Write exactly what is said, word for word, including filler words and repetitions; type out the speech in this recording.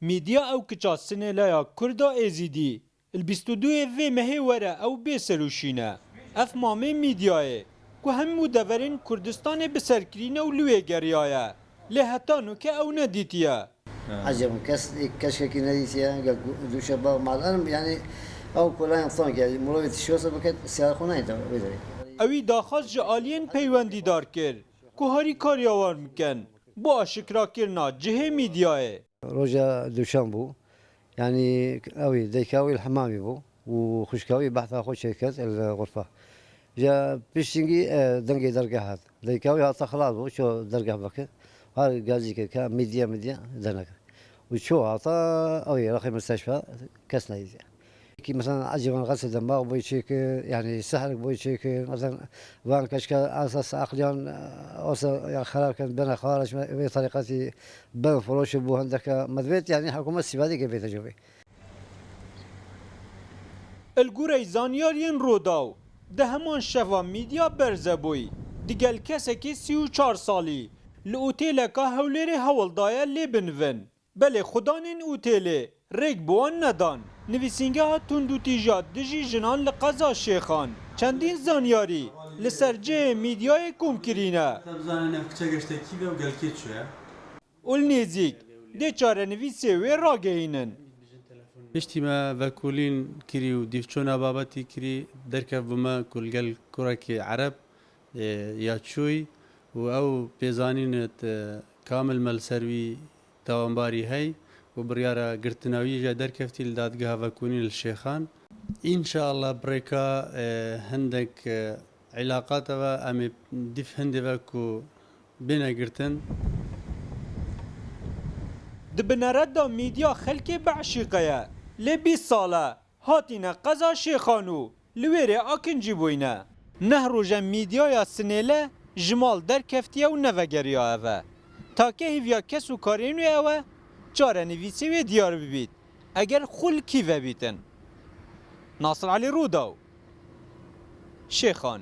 Mîdya ew kiça Sinêleya Kurda Êzîdî li bîst û duyê vê mehê were ew bê serûşîn e. Ev mamê mîdyayê ku hemû deverên Kurdistanê bi ser kirîne û li wê geriyaye, lê heta nûke ew nedîtiye. Ecem kes, keşkekî nedîtiye, gel duşe ba mal erim, yani ew kolayên tank, yani murovê tişiyosa biket, siyara xwe nayên te wê derê. Ewî daxwaz ji aliyên peywendîdar kir ku harîkariya wan bikin bo aşikrakirina cihê mîdyayê. Roja duşem bû. Yanî ewî, dayika wî li hemamî bû û xwişka wî behsa xwe çêkir li xurfa. Ji piştîngî, e, dengê dergeh hat. Dayika wî hata xilas bû, ço dergeh vekir. Her gazî kir ke mîdya, mîdya denekir. Û ço hata ewî rexê misteşfa kes nedîtiye. Ki mesela ecêban xesê demax boy çêkir, yani sehrek boy çêkir. Mesela van keşke esas aqliyan, e, olsa ya xerab ken bena xaric me, vê tarîqetî ben firoşê bû hendeke me divêt, yani hikûmet sîbadê ke bête cobê. Li goreyê zanyariyên Rûdaw, di heman şeva mîdya berze bûy, digel kesekî sî û çar salî, li otêleka Hewlêrê hewl daye lê binivin. Belê xudanên otêlê rêk bi wan nedan. Nivîsîngeha tundûtîja dijî jinan li qeza Şêxan, çendîn zanyarî li ser cihê mîdyayê kom kirîne. Te bizanin ev kiçe geşte kî ve û gel kê çûye? Û li nêzîk dê çarenivîsê wê ragehînin. Piştî me vekolîn kirî û dîvçona babetî kirî, derkev bû me ku li gel kurekê Ereb, e, ya çûyî û ew pêzanîn, e, kamil me li ser wî tawanbarî hey û biryara girtina wî jî derkeftî li dadgeha vekolîn li Şêxan. Înşallah bi rêka, e, hindek, e, îlaqata ve em ê dîv hindê ve ku bêne girtin. Di bineret de mîdya xelkê bieşîqe ye. Lê bîst sal e hatîne qeza Şêxan û li wêrê akincî bûyne. Neh roj e mîdyaya Sinêle ji mal derkeftiye û nevegeriya eve. Take hîviya kes û karên wê ew e, çarenivîsê wê diyar bibît, eger xwe li kî vebîtin. Nasir Elî Rûdaw, Şêxan.